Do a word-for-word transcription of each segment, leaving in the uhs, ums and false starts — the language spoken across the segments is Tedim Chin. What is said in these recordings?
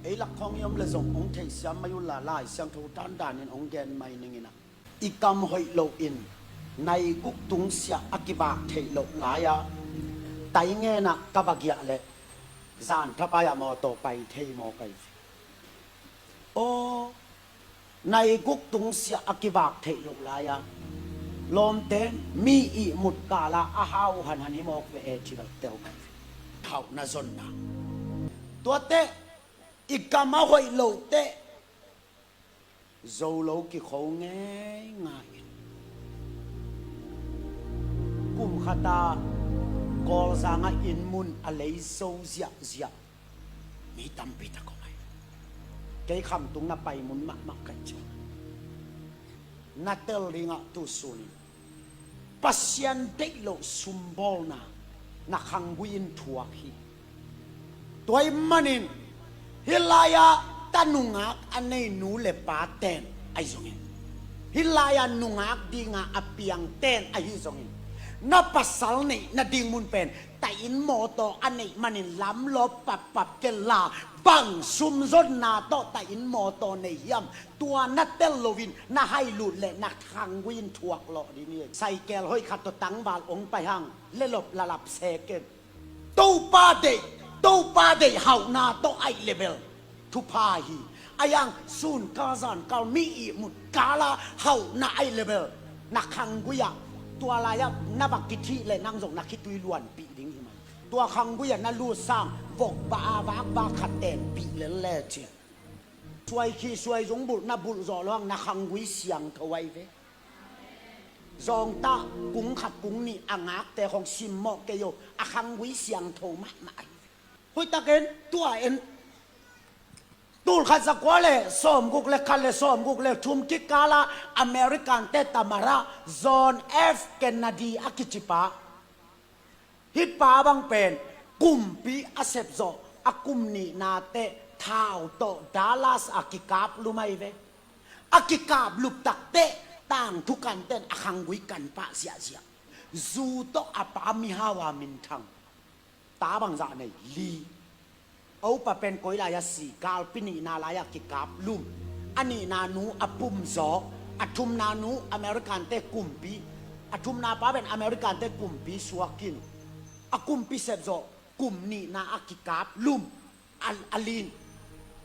Ei lak khawng i om le zong hong theihsiam mai uh la, Lai Siangtho dandanin hong gen mai ning in ah, i kam hoih lohin nai guk tungsiah a kivak theih loh lai-ah tai ngenah ka va giah leh zan thapai-ah mawtaw pai thei maw kai? Aw, nai guk tungsiah a kivak theih loh lai-ah lawmte mi ihmut kala a hau hanhan hi mawk ve e, ci loh teuh. Hauhna zonna tuate i kam a hoih loh teh zo lo kikho ngeingai in. Kum khata Kawlzangah inn mun a lei zo ziahziah mi tampi tak om ai. Kei Khamtung na pai mun mahmah kai ciang na tel dingah tu sunin Pasian deih loh sumbawlna na khanggui in thuak hi. Tua ahih manin hih lai-ah ta nungak a nei nu le pa ten ahi zongin, hih lai-ah nungak dinga a piang ten ahi zongin, na pasal neih nading mun pen ta inn mawtaw a neih manin lamlawp pappap kei la, bang sumzonna tawh ta inn mawtaw nei hiam? Tua na tel loin na hailut leh na khanggui in thuak lawh ding hi. Saikel hoih khat tawh tangval hong pai hang, lelop lalap se ken. Topa deih, Topa deih hauhna tawh aih le bel thupha hi. Ahi hang sunkal zankal mi ihmut kala hauhna aih le bel na khanggui-ah, tua lai-ah na va kithih leh nang zong na khitui luanpih ding hi mai. Tua khanggui-ah na lut sang vokbah a vakvak khat tenpih lel le ci. Suai khi suai zung bulh na bulh zawh lo hang na khanggui siangtho ahi ve. Zawngtah kung khat kung nih a ngakte khong simmawh kei o, a khanggui siangtho mahmah ahi ve. Hoihtakin tua en. Tul khat za kua le sawmguk le khat le sawmguk le thum kikala American te tamara John F Kennedy a kicipa hih pa bang pen kumpi a sepzawh a kum nihna teh thau tawh Dallas a kikap lum ahi ve. A kikap lup tak teh tangthu kanten a khanggui kan pah ziahziah. Zu tawh a pa mihau a minthang. Ta bangzah nei? Li. A upa pen koi lai-ah si, galpi nihna lai-ah kikap lum. A nihna nu a pumzaw. A thumna nu American te kumpi. A thumna pa pen American te kumpi suakin, a kumpi sepzawh kum nihna a kikap lum. A, a lin,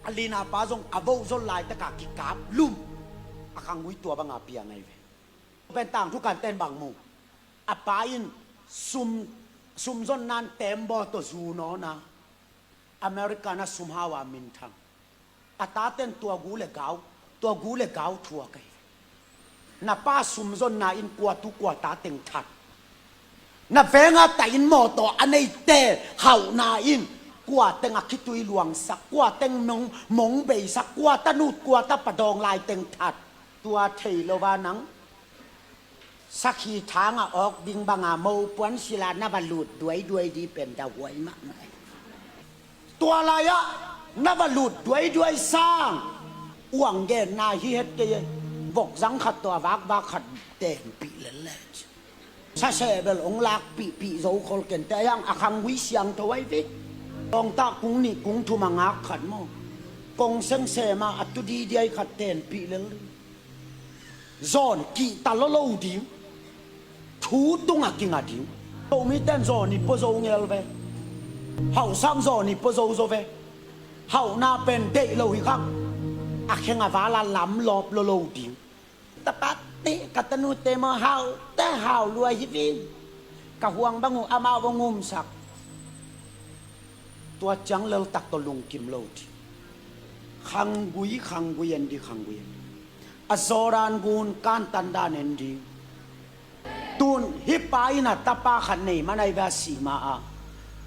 a lina pa zong a vohzol laitakah kikap lum. A khanggui tua banga piang ahi ve. Pen tangthu kanten bang mu? A pa in sum, sumzonnan tembaw tawh zu nawna American a sumhau a minthang. A taten tua gu le gau, tua gu le gau thuak ahi. Na pa sumzonna in kua tu kua ta teng that? Na venga ta inn mawtaw a neite hauhna in kua teng a khitui luangsak, kua teng mong, mong beisak, kua ta nut kua ta padawng lai teng that? Tua thei lo a nang sakhi thangah awk ding banga mopuan sila na va lut duaiduai di pen dahuai mahmah. Tua lai-ah na va lut duaiduai sang uang genna hi het kei e. Vokzang khat tawh a vakvak khat tenpih lel le. Saseh bel hong lakpihpih zo khol kente. Ahi hang a khanggui siangtho ahi ve. Tawngtah kung nih kung thum a ngak khat maw, kong sengsema a tu didiai khat tenpih lel. Zawn kihta lolo ding. Thu tungah kinga ding. Zomite in zawn i pua zo ngel ve. Hauhsang zawn i pua zo zo ve. Hauhna pen deih lo hi khak. A kheng a vala lamlawp lolo ding. Tapate ka tanute maw hau te hau lua hi vin. Ka huang bang uh amau a ngumsak. Tua ciang leltak tawh lungkim lo ding. Khanggui, khanggui en ding, khanggui en ding. A Jordan gun kantan dan en ding. Tun hih pa in a tapa khat nei man ahi ve, a sih ma-a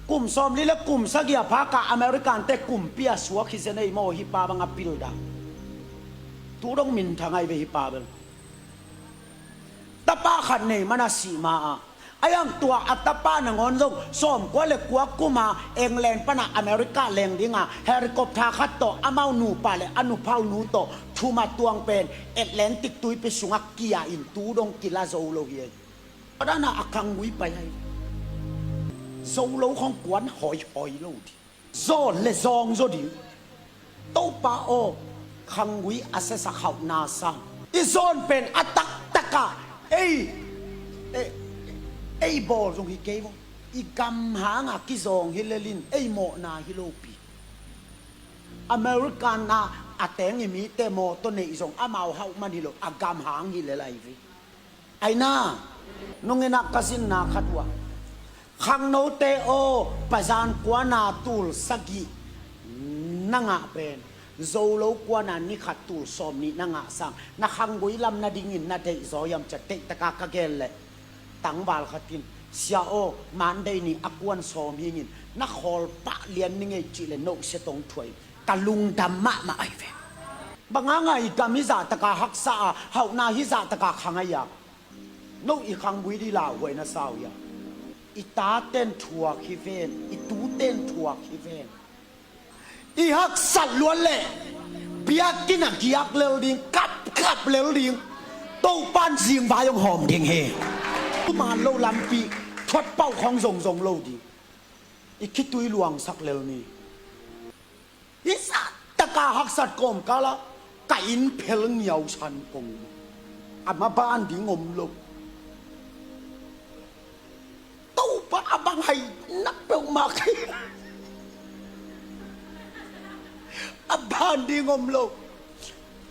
kum sawmli le kum sagih a phaka American te kumpi a suak hi zen ei maw, hih pa bang a pil dan. Tu dong minthang ahi ve hih pa bel. Tapa khat nei man a sih ma-a, ahi hang tua a tapa nangawn zong sawmkua le kua kuma England pana America leng dinga helicopter khat tawh amau nupa le a nuphau nu tawh thuma tuang pen Atlantic tuipi sungah kia in tu dong kila zo lo hi ei. Tua dana a khanggui pai ahi. Zo lo khong kuan hawihawih lo ding. Zawn le zawng zaw ding. Pa aw, khanggui a siasak hauhna sang i zawn pen a taktakah ei, ei, ei bawl zong hi kei vo. I gam hangah kizawng hi lel in ei mawhna hi lopi. American ah a teng i mite mawtaw neih zong amau hauh man hi lo, a gam hang hi lel ahi ve. Aina, nungin ah ka zinna khat uh ah, khangnote aw, pazan kuana tul sagih na ngah pen Zolo kuana ni khat tul sawm nih na ngah sang na khanggui lam nadingin na deih zaw hiam ci a, teihtaka ka gel leh tangval khat in, Sia aw, Monday ni a kuan sawm hingin na khawl pah lian ni ngei cih leh nohsia tong thuai. Ka lungdam mahmah ahi ve. Bang hanga i gam hizah taka haksa a, hauhna hizah taka khang ahi a, no i khanggui dih lauhuai na sa uh hia? I taten thuak hi ven, i tuten thuak hi ven. I haksat luat leh biakinn ah giak lel ding, kapkap lel ding. Topa'n zingvai hong hawm ding hi. Thuman lo lampi thuatpauh khawng zongzong lo ding. I khitui luangsak lel ni. Hizah taka haksat kawmkal ah ka inn phel ngiausan kong, a maban ding om lo. Topa, a bang hai na peuhmah kei. A ban ding om lo.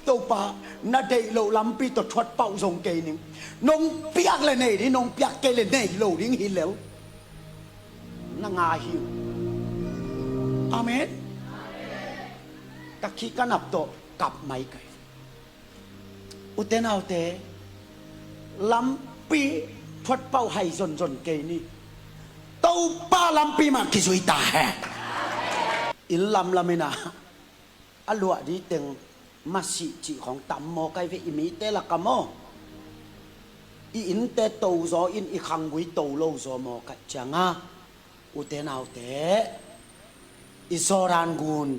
Topa, na deih loh lampi tawh thuatpauh zong kei ning. Nong piak leh nei ding, nong piak kei leh nei lo ding hi lel. Na ngai hi uh. Amen. Ka khih ka nap tawh kap mai kai. Ute naute, lampi thuatpauh hai zonzon kei ni. Topa lampi mah kizui ta hen. Inn lamlam in ah a luah dih teng masih cih khawng tam maw kai ve, i mite lakah maw? I innte to zaw in i khanggui to lo zaw maw kai ciangah, ute naute, i Jordan gun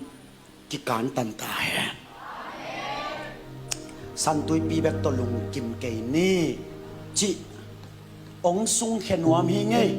kikantan ta hen. Santuipi bek tawh lungkim kei ni cih hong sungkhia nuam hi ngei.